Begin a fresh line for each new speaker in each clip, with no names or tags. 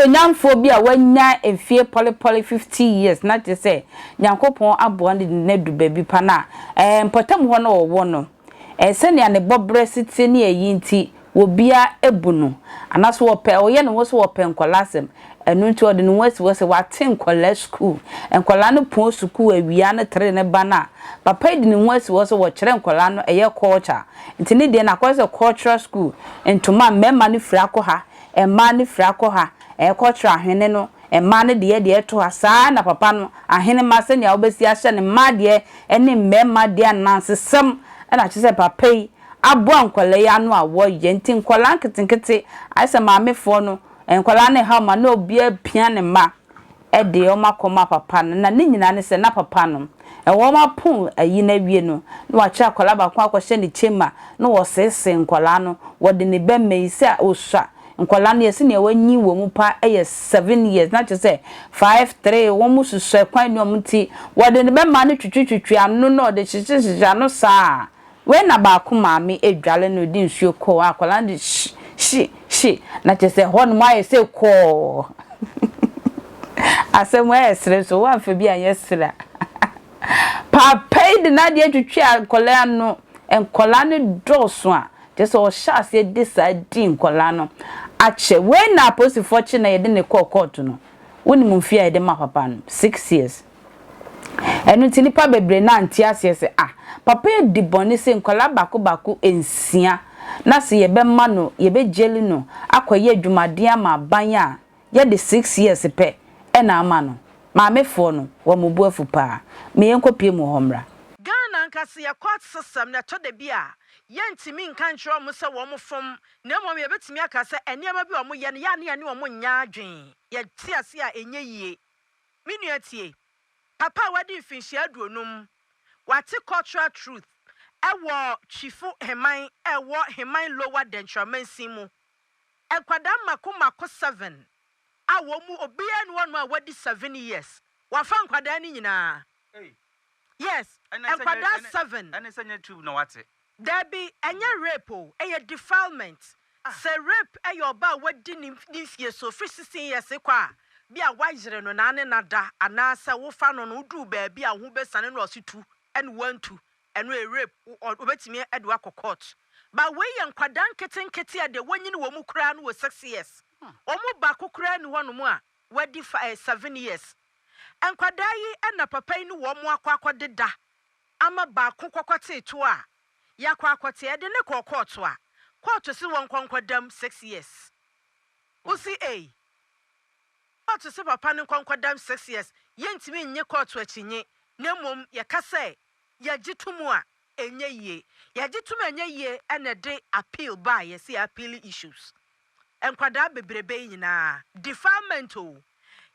Onyamfoɔ bi a wanya mfie pɔlepɔle 50 years na kyerɛ sɛ Nyankopɔn aboa no de no adu baabi pa no a, ɛɛ mpɔtam hɔ no ɔwɔ no, ɛɛ sɛnea ne bɔberɛ si te ne ayi nti, obiara bu no. Anaasɛ wɔpɛ, ɔyɛ ne ho sɛ wɔpɛ nkwadaa asɛm. Ɛno nti ɔde ne ho asi hɔ sɛ wate nkwadaa sukuu. Nkwadaa no pɔn sukuu awia no tere ne ba no a, papa yi de ne ho asi hɔ sɛ wɔkyerɛ nkwadaa no ɛyɛ culture. Nti ne deɛ no akɔyɛ sɛ cultural school. Ntoma mmarima no fira kɔ ha, mmaa no fira kɔ ha, ɛyɛ cultural ahwene no, mmaa no deɛ deɛ ɛto ha. Saa na papa no ahenema sɛnea wobɛsi ahyɛ ne mmaa deɛ ne mmarima deɛ anansesɛm ɛna kyerɛ sɛ papa yi aboa nkwadaa yi ano a wɔyɛ. Nti nkwadaa nketenkete ayɛ sɛ maamefoɔ no, nkwadaa no ha ma na obiara pia ne mma ɛde wɔn akɔma papa no. Na ne nyinaa ne sɛ na papa no ɛwɔ wɔn apon ayi no awie no, na wakyerɛ akwadaa baako akɔhyɛ ne chamber na wɔseesee nkwadaa no. Wɔde ne bɛma yi sɛ osua nkwadaa no, yɛsi nea wɔanyi wɔ mu pa yɛ 7 years, na kyerɛ sɛ 5, 3 wɔn mu susua kwan ne wɔn ti. Wɔde ne bɛma no twitwitwitwi ano na ɔde hyehyɛhyehyɛ ano saa. Wei na baako maame edwale no di nsuo kɔɔ, akwadaa no de hyi hyi hyi, na kyerɛ sɛ hɔ nom ayɛ sɛ kɔɔ. Asɛm ɛyɛ sere so wɔamfa bi anyɛ sere a, papa yi de n'adeɛ twitwi nkwadaa no. Nkwadaa no dɔɔso a kyerɛ sɛ ɔhyɛ aseɛ de saa di nkwadaa no akyɛ. Wei na apolisifoɔ kye na yɛde ne kɔɔ court no. Wonim mfie a yɛde ma papa no? 6 years. Ɛno nti nipa bebree na nte aseɛ sɛ, ah, papa yi di bɔne sɛ nkwadaa baako baako nsia na sɛ yɛbɛma no, yɛbɛgyeli no akɔyɛ adwumaden ama aban a yɛde 6 years pɛ ɛna ama no. Maamefoɔ no wɔn mo bu afu paa. Mmea nkɔpie mu hɔ mmra.
Ghana nkasa yɛ court system na ɛtɔ da bi a yɛntumi nka nkyerɛ wɔn sɛ wɔn fom, na mmom yɛbɛtumi aka sɛ nneɛma bi a wɔn yɛ no yɛ ne yɛne wɔn nyɛ adwen. Yɛte ase a ɛnyɛ yie. Me nua, tie. Papa a wadi mfinhyia 50 wate cultural troupe ɛwɔ Twifo Heman, ɛwɔ Heman Lower Denkyiramansin mu. Nkwadaa mako mako seven a wɔn mu obiara ni wɔn a wadi 7 years, wafa nkwadaa no nyinaa. Yes, nkwadaa seven.
Ɛne sɛ nyɛ troupe na wate.
Dabi, ɛnyɛ rape o, ɛyɛ defilement. Sɛ rape ɛyɛ ɔba a wadi ne mfie so firi 16 years kɔ a, bi a wayere no naa ne nada anaasɛ wofa no no woduru baabi a wo ho bɛsane no, ɔse tu ɛne wantu, ɛno yɛ rape. Wobɛtumi ɛde wakɔ court. Ba wei yɛ nkwadaa nketenkete a deɛ wɔnyini wɔ mu koraa no wɔ 6 years. Wɔn mu baako koraa ni hɔnom a wadi fa 7 years. Nkwadaa yi ɛna papa yi ne wɔn akɔ akɔdeda ama baako kɔkɔ to a yɛakɔ akɔte ɛde ne kɔɔ court a court si wɔn nkɔnkɔdam 6 years. Wosi ei, court si papa ne nkɔnkɔdam 6 years. Yɛntumi nye court akyinye, na mmom yɛka sɛ yɛgye to mu a ɛnyɛ yie. Yɛgye to mu a ɛnyɛ yie, ɛna ɛde appeal baa. Yɛsi appeal issues. Nkwadaa bebrebe yi nyinaa defilement o.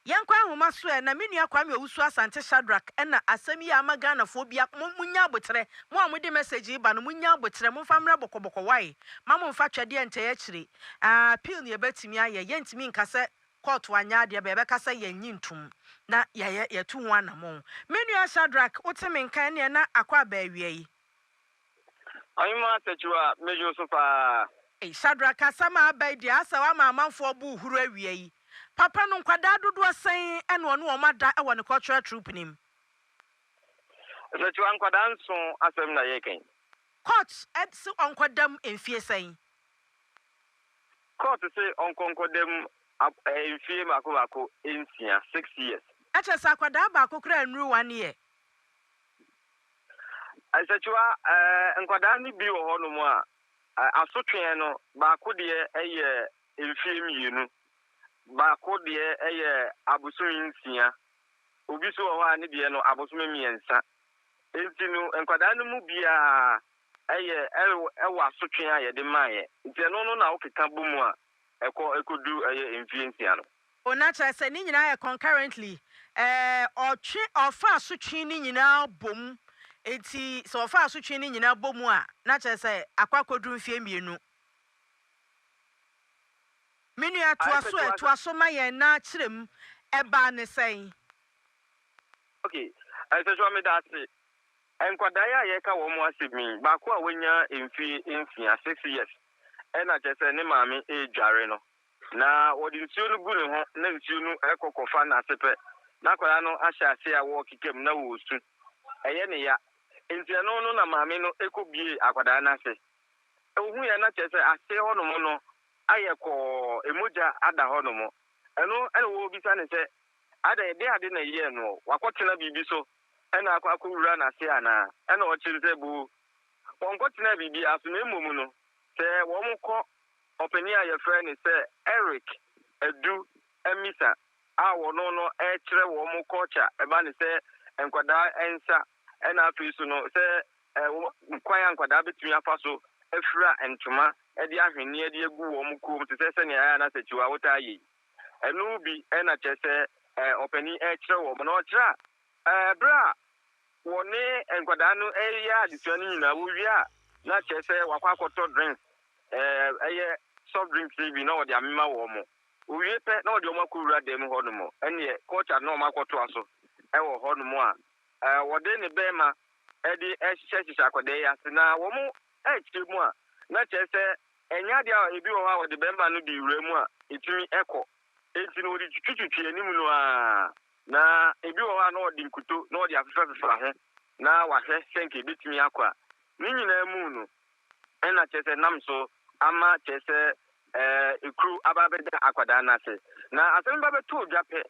Yɛnkɔ ahoma so ɛ na me nua Kwame Owusu Asante Shadrack. Ɛna asɛm yi a ama Ghanafoɔ bi mo munya abotrɛ. Mo a mode message yi ba no, munya abotrɛ, momfa mmerɛ bɔkɔbɔkɔ wae ma momfa twɛdeɛ nkyɛn akyire. Appeal ne yɛbɛtumi ayɛ. Yɛntumi nka sɛ court anyɛ adeɛ bɛ, yɛbɛka sɛ yɛnyi ntom na yɛyɛ yɛtu ho anammɔn. Me nua Shadrack, wote me nka ɛneɛ na akɔ aba awia yi.
Ɔhema Sɛkyiwa, megye so paa.
Ei, Shadrack, asɛm a aba yi deɛ asɛ wama amanfoɔ bu huru awia yi. Papa no nkwadaa dodoɔ sɛn ɛna ɔne wɔn ada ɛwɔ ne cultural troupe nim?
Sɛkyiwa, nkwadaa nson asɛm na yɛkɛn.
Court ɛsi ɔnkɔdam mfie sɛn?
Court sɛ ɔnkɔnkɔdam mfie baako baako nsia, 6 years.
Ɛkyɛ sɛ akwadaa baako koraa nnuru 1 year.
Sɛkyiwa, nkwadaa no bi wɔ hɔnom a asotweɛ no, baako deɛ ɛyɛ mfie 2, baako deɛ ɛyɛ abosome 6, obi so wɔ hɔ a ne deɛ no abosome 3. Nti no nkwadaa no mu biara ɛyɛ ɛwɔ asotwe a yɛde maayɛ. Nti ɛno no na wokeka bɔ mu a ɛkɔ ɛkɔdu ɛyɛ mfie 6 no.
O, na kyerɛ sɛ ne nyinaa yɛ concurrently. Ɔtwe ɔfa asotwe ne nyinaa bom. Eti sɛ ɔfa asotwe ne nyinaa bɔ mu a, na kyerɛ sɛ akɔ akɔduru mfie 2. Me nua, toa so. Ɛtoa so ma yɛn na kyerɛ mu, ɛbaa ne sɛn?
Okay, ɛsɛ meda ase. Nkwadaa yi a yɛka wɔn mo asɛm yi, baako a wanya mfie 6, 6 years, ɛna kyerɛ sɛ ne maame redware no. Na wɔde nsuo no gu ne ho na nsuo no kɔ kɔfa n'ase pɛ, na akwadaa no ahyɛ ase a wɔrekeka mu na wɔresu. Ɛyɛ ne ya. Enti ɛno no na maame no kɔbuee akwadaa no ase. Ɔhuiɛ na kyerɛ sɛ ase hɔnom no ayɛ kɔɔ, mogya ada hɔnom. Ɛno na wɔrebisa no sɛ, Adɛn, ɛdeɛn ade na ɛyɛɛ noɔ? Wakɔtena biribi so na akɔ akɔwura n'ase anaa? Ɛna ɔkyerɛ sɛ, Boo, wɔnkɔtenaa biribiara so, na mmom no, sɛ wɔkɔ ɔpanin a wɔfrɛ no sɛ Eric Adu Amisa a ɔno no rekyerɛ wɔn culture, ɛba no sɛ nkwadaa nsa ɛna afei so no sɛ kwan a nkwadaa bɛtumi afa so afira ntoma de ahwenneɛ de agu wɔn kɔn mu te sɛ sɛnea ɛyɛ a na sɛkyiwa wotaa yɛ yi. Ɛno bi na kyerɛ sɛ ɔpanin rekyerɛ wɔn. Na ɔkyerɛ a, berɛ a wɔne nkwadaa no reyɛ adesua no nyinaa, wɔwie a na kyerɛ sɛ wakɔ akɔtɔ drinks, ɛyɛ soft drinks no bi na wɔde amema wɔn. Wɔwie pɛ na wɔde wɔn akɔwura dan mu hɔnom. Ɛnneɛ culture no na wɔakɔtoa so wɔ hɔnom a wɔde ne bɛrima de hyehyɛhyehyɛ akwadaa yi ase. Na wɔrekyerɛ mu a, na kyerɛ sɛ ɛnyɛ adeɛ a ebi wɔ hɔ a wɔde bɛrima no di wura mu a ɛtumi kɔ. Enti no wɔde twitwitwi anim no ara. Na ebi wɔ hɔ a na wɔde nkuto na wɔde afefafefa ho na wɔahwɛ sɛ nka ɛbɛtumi akɔ a. Ne nyinaa mu no, ɛna kyerɛ sɛ nam so ama kyerɛ sɛ ekuro aba abɛda akwadaa no ase. Na asɛm ba bɛtoo dwa pɛ,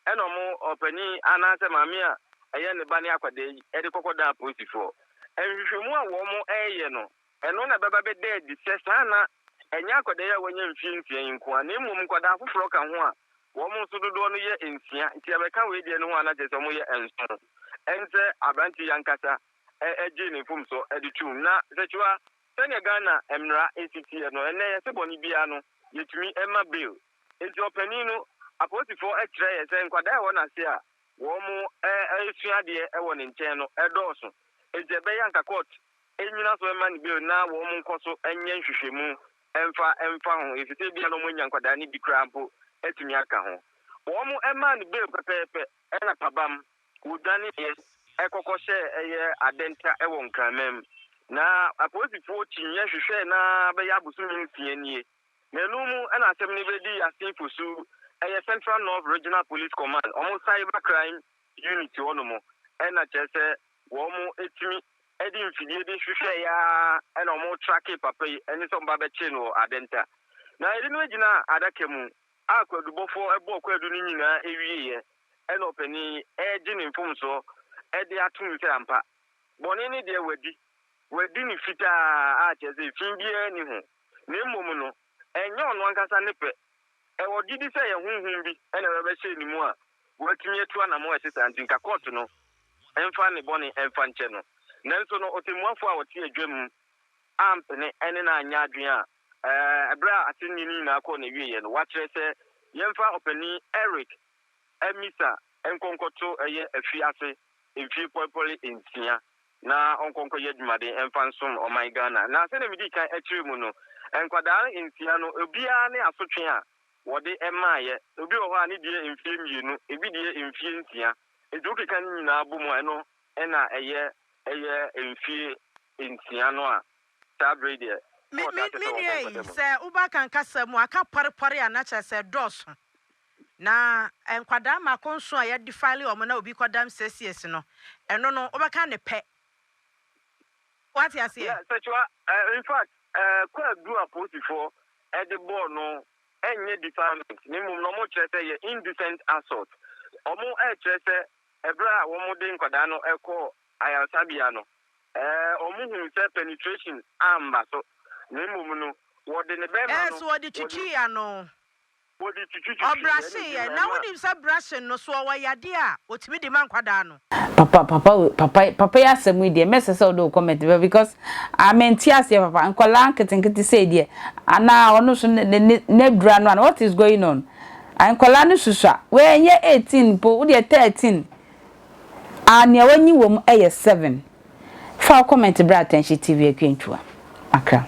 ɛna ɔmo ɔpanin anaasɛ maame a ɛyɛ ne ba ne akwadaa yi de kɔkɔdaa apolisifoɔ. Nhwehwɛmu a wɔn reyɛ no, ɛno na ɛbɛba bɛda adi sɛ saa na ɛnyɛ akwadaa yi a wanya mfeɛ nsia yi nko ara, na mmom nkwadaa afoforɔ ka ho a wɔn nso dodoɔ no yɛ nsia. Nti yɛbɛka wei deɛ no ho a na kyerɛ sɛ wɔyɛ nson. Ɛnsɛ aberanteɛ yi ankasa gyee ne mfomsoɔ de toom. Na Sɛkyiwa, sɛdeɛ Ghana mmara si teɛ no, ɛnnɛ yɛse bɔne biara no, yɛtumi ma bail. Enti ɔpanin no, apolisifoɔ kyerɛeɛ sɛ nkwadaa a ɛwɔ n'ase a wɔresua adeɛ wɔ ne nkyɛn no dɔɔso. Enti ɛbɛyɛ anka court nnyina so mma no bail na wɔnkɔ so nyɛ nhwehwɛmu mfa mfa ho, efisɛ ebia na wɔanya nkwadaa no bi koraa mpo atumi aka ho. Wɔmaa no bail pɛpɛɛpɛ na pabam wɔdwaneeɛ kɔkɔhyɛɛ ɛyɛ adɛnta wɔ Nkraman mu. Na apolisifoɔ kyiniiɛ hwehwɛɛ no ara bɛyɛ abosome nsia nie. Na ɛno mu na asɛm no bɛdii Asin Fosu, ɛyɛ Central North Regional Police Command, wɔn Cyber Crime Unit hɔ nom na kyerɛ sɛ wɔn tumi de mfidie de hwehwɛeɛ ara na wɔn tracke papa yi ne sɛ wɔn ba bɛkyee no wɔ Adenta. Na yɛde no gyina adaka mu a kwadubɔfoɔ bɔɔ kwadu no nyinaa wieeɛ ɛna ɔpanin yi regye ne mfomsoɔ de atom sɛ ampa, bɔne no deɛ wadi, wadi no fitaa a kyerɛ sɛ fi biara nni ho. Na mmom no, ɛnyɛ ɔno ankasa ne pɛ. Ɛwɔ gyidi sɛ ɛyɛ honhom bi na ɛbɛhyɛɛ ne mu a watumi atu anammɔn a ɛte saa nti, nka kɔɔto no mfa ne bɔne mfa nkyɛ no. Nanso no, ɔtɛmmuafo a ɔte adwa mu ampene ne no anyɛ adwene a bere a asɛnni no nyinaa kɔɔ n'awieeɛ no, wakyerɛ sɛ yɛmfa ɔpanin Eric Amissah nkɔ nkɔto ɛyɛ afiase mfie pɔlepɔle nsia na ɔnkɔ nkɔyɛ adwumaden mfa nsom ɔman Ghana. Na sɛdeɛ medii kan kyerɛɛ mu no, nkwadaa nsia no, obiara ne asotwe a wɔde maeɛ. Obi wɔ hɔ a ne deɛ mfie mmienu, ebi deɛ mfie nsia. Nti wokeka ne nyinaa bɔ mu a, ɛno na ɛyɛ ɛyɛ mfie nsia no a saa berɛ yi deɛ
Me
kɔɔto
me
ahyɛ
me
sɛ
nua
wɔnkɔ
yi,
nkɔda mu.
sɛ woba kan kasa mu a, aka pɔrepɔre a na kyerɛ sɛ ɛdɔɔso. Na nkwadaa mmaako nson a yɛadefile wɔn na obi kɔdam siesie no, ɛno no wobɛka ne pɛ. Wate aseɛ?
Yeah, Sɛkyerɛ, in fact, kwaadu a apolisifoɔ de bɔɔ no nyɛ defilement, na mmom no wɔkyerɛ sɛ ɛyɛ indecent assault. Wɔkyerɛ sɛ ɛberɛ a wɔde nkwadaa no kɔɔ ayaresabea no, wɔhunuu sɛ penetration amba so, na mmom no wɔde ne bɛrima
Ɛɛ,
no,
so wɔde
wɔde
twitwii ano?
wɔde twitwitwitwii ɛna
Ɔbrahyeeɛ.
nti
Na
ɛma
wonim sɛ brushing no, so ɔwɔ yadeɛ a ɔtumi de ma nkwadaa no?
Papa, papa, papa, papa yi asɛm yi deɛ, mɛsɛ sɛ wode wo comment bɛ because amente aseɛ. Papa, nkɔlaa nketenkete sei deɛ anaa ɔno so ne ne n'adura no ana? What is going on? Nkɔlaa no susua, wɔnyɛ 18 mpo, wodeɛ 13 a, nea wanyi wɔ mu yɛ 7. Fa wo comment brɛ Attention TV Akwantua akra.